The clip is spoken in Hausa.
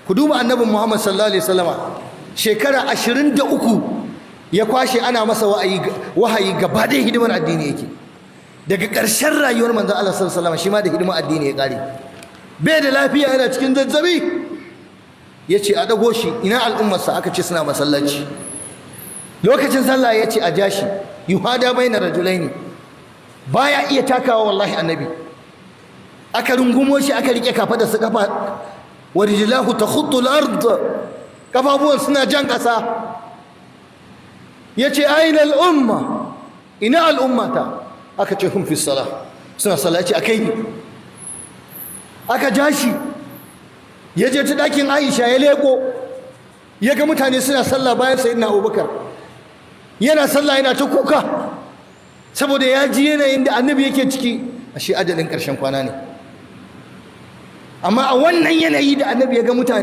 Ku duba Annabi Muhammad sallallahu alaihi wasallama, shekara 23 ya kwashe ana masa wahayi, gaba ɗaya hidimar addini yake. Daga ƙarshen rayuwar Manzon Allah sallallahu alaihi wasallama, shi ma da hidimar addini ya ƙare. Bai da lafiya, yana cikin zazzabi, ya ce a ɗago shi. Ina al'ummarsa? Aka ce suna masallaci. Lokacin sallah, ya ce a ja shi. Yuhada baina rajulaini, baya iya takawa wallahi Annabi. Aka rungumo shi, aka rike kafa da su kafa. Wa rijlahu takhuttu al-ard, kafafuwan suna jan ƙasa. Yace: "Aina al-umma? Ina al'ummata?" Aka ce: "Hum fi salah," suna sallah. Yace: "Akai ni." Aka ja shi, ya je ta ɗakin Aisha, ya leko, ya ga mutane suna sallah bayan Sayyidina Abubakar. Yana sallah yana ta kuka, saboda ya ji yanayin da Annabi yake ciki, ashe ajalin ƙarshen kwana ne. Amma a wannan yanayi da Annabi ya ga mutane